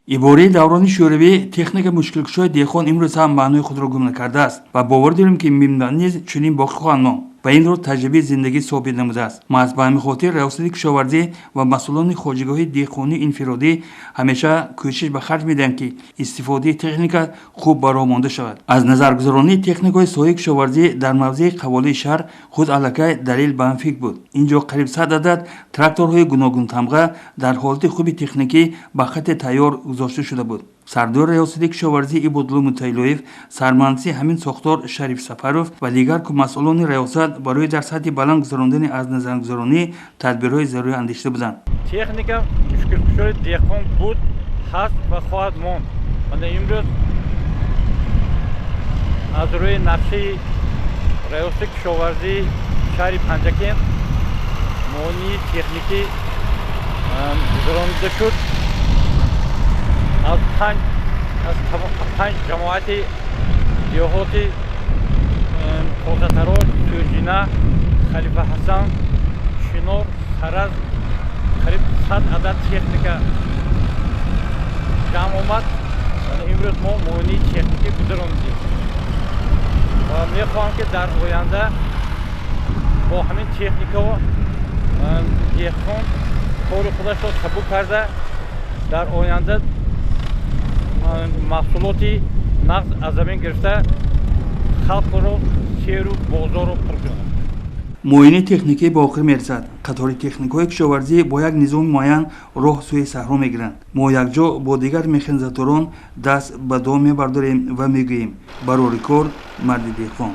Ибораи даврони шӯравӣ «техника мушкилкушои деҳқон» имрӯз ҳам маънои худро гум накардааст ва бовар дорем, ки минбаъд низ чунин боқӣ хоҳанд монд ва инро таҷрибаи зиндагӣ собит намудааст. Маҳз ба ҳамин хотир Раёсати кишоварзӣ ва масъулони хоҷагиҳои деҳқонии инфиродӣ ҳамеша кӯшиш ба харҷ медиҳанд, ки истифодаи техника хуб ба роҳ монда шавад. Аз назаргузаронии техникаҳои соҳаи кишоварзӣ дар мавзеи қаволии шаҳр худ аллакай далел ба ин фикр буд. Ин ҷо қариб 100 адад тракторҳои гуногунтамға дар ҳолати хуби техникӣ ба хатти тайёр гузошта шуда буд. Сардори Раёсати кишоварзӣ Ибодулло Мутаилоев, сармуҳандиси ҳамин сохтор Шариф Сафаров ва дигар масъулони раёсат барои дар сатҳи баланд гузарондани аз назаргузаронӣ тадбирҳои зарурӣ андешида буданд. Техника мушкилкушои деҳқон буд, ҳаст ва хоҳад монд. Мана, имрӯз аз рӯи нақшаи Раёсати кишоварзии шаҳри Панҷакент муоинаи техникӣ гузаронида шуд. Аз панҷ ҷамоати деҳоти Тозатарош, Сӯрҷина, Халифа Ҳасан, Чинор, Сараз қариб 100 адад техника ҷамъ омад. Имрӯз мо муоинаи техникӣ гузаронидем ва мехоҳам, ки дар оянда бо ҳамин техникаҳо деҳқон кори худашро сабук карда, дар оянда маҳсулоти нағз аз замин гирифта, халқро серу бозорро пур кунад. Муоинаи техникӣ ба охир мерасад. Қатори техникаҳои кишоварзӣ бо як низоми муайян роҳ сӯи саҳро мегиранд. Мо якҷо бо дигар механизаторон даст ба дуо мебардорем ва мегӯем: барори кор, марди деҳқон!